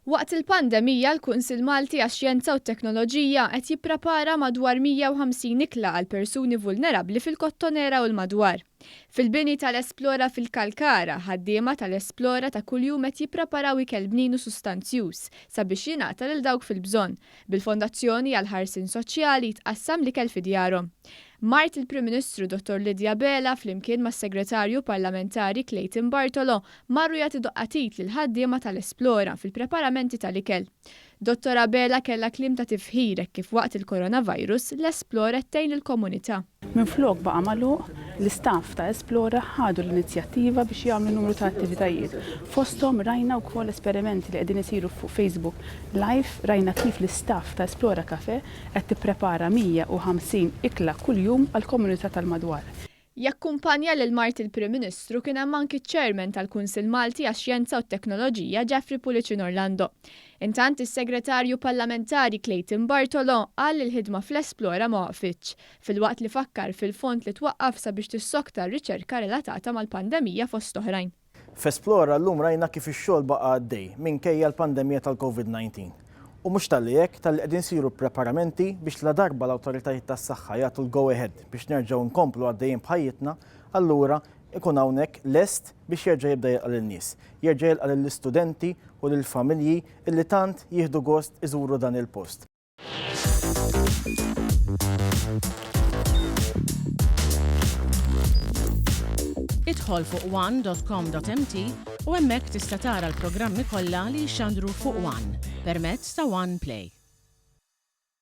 Waqt il-pandemija, l-Kunsill Malti għax-Xjenza u t-Teknoloġija qed jipprepara madwar 150 ikla għal persuni vulnerabbli fil-Kottonera u l-madwar. Fil-bini tal-Esplora fil-Kalkara, ħaddiema tal-Esplora ta' kuljum qed jippreparaw ikel bnin u sustanzjuż sabiex jingħata lil dawk fil-bżonn, bil-Fondazzjoni għall-Ħarsien Soċjali tqassam l-ikel fi djarhom. Mart il-Prim Ministru Dottor Lydia Abela flimkien mas-Segretarju Parlamentari Clayton Bartolo marru jagħti doqqa t'id lill-ħaddiema tal-Esplora fil-preparamenti tal-ikel. Dottor Abela kellha kliem ta' tifħir hekk kif waqt il-coronavirus l-Esplora qed tgħin lill-komunità. Minflok baqa' magħluq, l-istaff ta' Esplora ħadu l-inizjattiva biex jagħmlu numru ta' attivitajiet. Fosthom rajna wkoll esperimenti li qegħdin isiru fuq Facebook Live, rajna kif l-istaff ta' Esplora Café qed tipprepara 150 ikla kuljum għall-komunità tal-madwar. Jakkumpanja lil mart il-Prim Ministru kien hemm anki ċ-Chairman tal-Kunsill Malti għax-Xjenza u t-Teknoloġija Jeffrey Pullicin Orlando. Intant is-Segretarju Parlamentari Clayton Bartolo qal li l-ħidma fl-Esplora ma waqfitx, filwaqt li fakkar fil-fond li twaqqaf sabiex tissokta r-riċerka relatata mal-pandemija fost oħrajn. F'Esplora llum rajna kif ix-xogħol baqa' għaddej minkejja l-pandemija tal-Covid 19. U mhux talli hekk, talli qegħdin isiru preparamenti biex ladarba l-awtoritajiet tas-saħħa jagħtu l-go ahead biex nerġgħu nkomplu għaddejjin b'ħajjitna, allura ikun hawnhekk lest biex jerġa' jibda jilqa' lin-nies, jerġa' jilqa' lill-istudenti u lill-familji illi tant jieħdu gost iżuru dan il-post. Idħol fuq one.com.mt u hemmhekk tista' tara l-programmi kollha li jixxandru fuq One permezz ta' One Play.